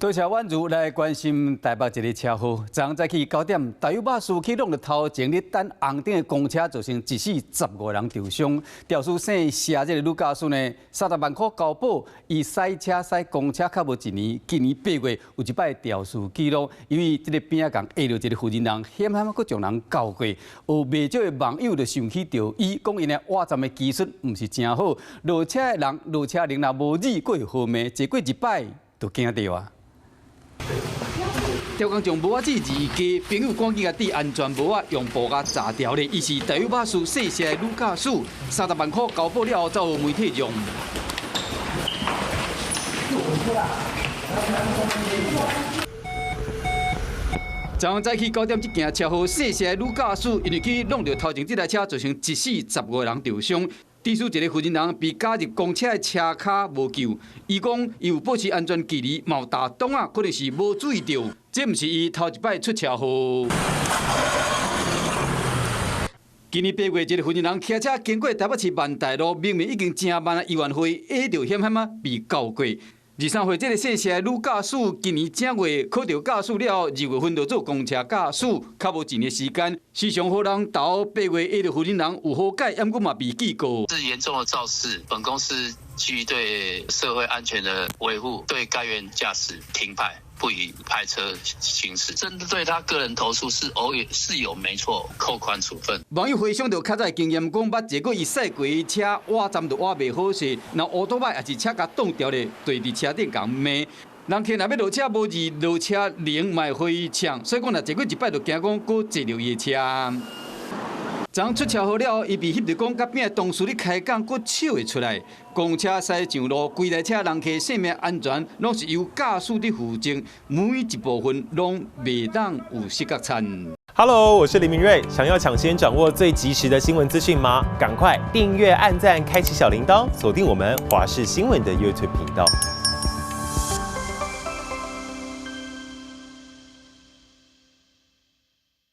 多謝婉如來關心台北一个車禍。昨昏早起9點，大有巴士去挵著頭前咧等紅燈的公車，造成一死15人受傷。肇事姓謝這个女駕駛呢，30萬箍交保，伊駛車駛公車較無一年，今年8月有一擺肇事記錄，因為這个邊仔共壓著一个婦人人，險險閣將人轎過。有袂少的網友就想起著伊，講𪜶的倚站的技術毋是誠好，落車的人落車鈴若無按，閣會號罵，坐過一擺就驚著啊。刁工將帽仔子二家，朋友趕緊共戴安全帽仔，用布共紮牢咧。伊是大有巴士姓謝的女駕駛，30萬箍交保了後，走予媒體讓。昨昏早起9點，這件車禍姓謝的女駕駛，因為去挵著頭前這台車，造成一死15個人受傷。致使一个婦人人被加入公車的車跤無救。伊講伊有保持安全距離，嘛有踏擋仔，可能是無注意著。這毋是伊頭一擺出車禍。今年8月，一个婦人人騎車經過台北市萬大路，明明已經誠慢啊，猶原會壓著險險仔被轎過。23歲這个姓謝的女駕駛，今年正月考著駕駛了後，2月份就做公車駕駛，較無一年時間，時常予人投8月壓著婦人人有好改，毋過嘛被記過。是嚴重的肇事，本公司基於對社會安全的維護，對該員駕駛停牌，不予派車行駛。針對他個人投訴是偶爾是有沒錯，扣款處分。網友回想著較早經驗，講捌坐過伊駛過車，倚站就倚袂好勢，若烏托擺也是車共擋牢咧，對佇車頂共罵。人客若欲落車無按落車鈴，嘛會予伊嗆，所以講若坐過一擺就驚講閣坐著伊的車。昨昏出車禍了後，伊被翕著講佮邊仔同事咧開講，閣笑會出來。公車駛上路，規台車人客性命安全，攏是由駕駛佇負責，每一部分攏袂當有失覺差。 Hello，我是林明瑞，想要搶先掌握最及時的新聞資訊嗎？趕快訂閱、按讚、開啟小鈴鐺，鎖定我們華視新聞的 YouTube 頻道。